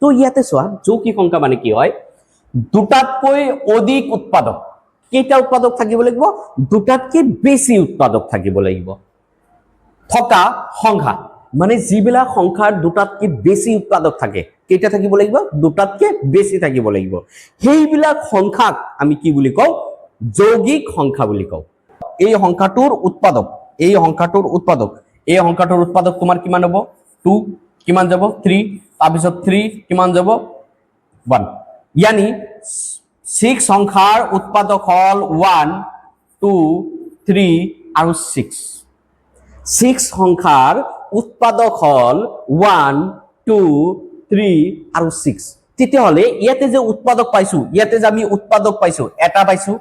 তো ইয়াতে চোৱা, যৌগিক সংখ্যা মানে কি হয়? দুটাতকৈ অধিক উৎপাদক। কেইটা উৎপাদক থাকিব লাগিব? দুটাতকৈ বেছি উৎপাদক থাকিব লাগিব থকা সংখ্যা। মানে যিবিলাক সংখ্যাৰ দুটাতকৈ বেছি উৎপাদক থাকে। কেইটা থাকিব লাগিব? দুটাতকৈ বেছি থাকিব লাগিব। সেইবিলাক সংখ্যাক আমি কি বুলি কওঁ? যৌগিক সংখ্যা বুলি কওঁ। এই সংখ্যাটোৰ উৎপাদক, এই সংখ্যাটোৰ উৎপাদক, এই সংখ্যাটোৰ উৎপাদক তোমাৰ কিমান হ'ব? টু কিমান যাব? থ্ৰী। তাৰপিছত থ্ৰী কিমান যাব? ওৱান। ইয়ানি ছিক্স সংখ্যাৰ উৎপাদক হ'ল ওৱান, টু, থ্ৰী আৰু ছিক্স। ছিক্স সংখ্যাৰ উৎপাদক হ'ল ওৱান, টু, থ্ৰী আৰু ছিক্স। তেতিয়াহ'লে ইয়াতে যে উৎপাদক পাইছো, ইয়াতে যে আমি উৎপাদক পাইছো, এটা পাইছো,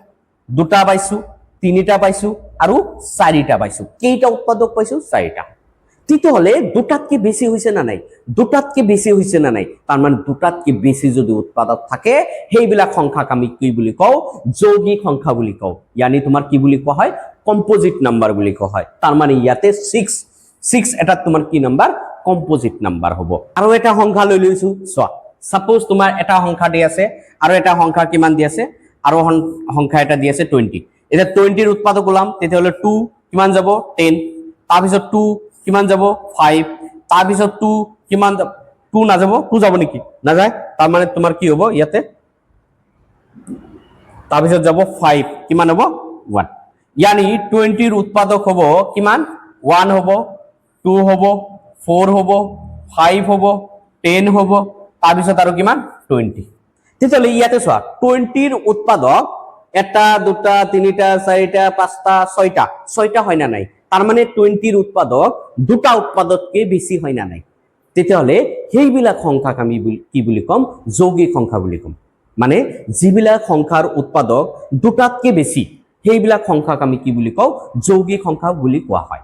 দুটা পাইছো, তিনিটা পাইছো আৰু চাৰিটা পাইছো। কেইটা উৎপাদক পাইছো? চাৰিটা। তেতিয়াহ'লে দুটাতকে বেছি হৈছে না নাই? দুটাতকে বেছি হৈছে না নাই? তাৰমানে দুটাতকে বেছি যদি উৎপাদক থাকে, সেইবিলাক সংখ্যাক আমি কি বুলি কওঁ? যৌগিক সংখ্যা বুলি কওঁ। ইয়ানি তোমাৰ কি বুলি কোৱা হয়? কম্পজিট নাম্বাৰ বুলি কোৱা হয়। তাৰমানে ইয়াতে ছিক্স, ছিক্স এটা তোমাৰ কি নাম্বাৰ? কম্পজিট নাম্বাৰ হ'ব। আৰু এটা সংখ্যা লৈ লৈছো। চোৱা, ছাপ'জ তোমাৰ এটা সংখ্যা দি আছে আৰু এটা সংখ্যা কিমান দি আছে? আৰু সংখ্যা এটা দি আছে 20। এতিয়া 20ৰ উৎপাদক ওলাম। তেতিয়াহ'লে টু কিমান যাব? 10। তাৰপিছত টু কিমান যাব? ফাইভ। তাৰপিছত টু কিমান? টু নাযাব। টু যাব নেকি? নাযায়। তাৰমানে তোমাৰ কি হ'ব ইয়াতে? তাৰপিছত যাব ফাইভ। কিমান হ'ব? ওৱান। ইয়ানি 20ৰ উৎপাদক হ'ব কিমান? ওৱান হ'ব, টু হ'ব, ফ'ৰ হ'ব, ফাইভ হ'ব, 10 হ'ব, তাৰপিছত আৰু কিমান? 20। তেতিয়াহ'লে ইয়াতে চোৱা, 20ৰ উৎপাদক এটা, দুটা, তিনিটা, চাৰিটা, পাঁচটা, ছয়টা। ছয়টা হয় না নাই? তাৰমানে 20ৰ উৎপাদক দুটা উৎপাদকতকৈ বেছি হয় না নাই? তেতিয়াহ'লে সেইবিলাক সংখ্যাক আমি কি বুলি ক'ম? যৌগিক সংখ্যা বুলি ক'ম। মানে যিবিলাক সংখ্যাৰ উৎপাদক দুটাতকৈ বেছি, সেইবিলাক সংখ্যাক আমি কি বুলি কওঁ? যৌগিক সংখ্যা বুলি কোৱা হয়।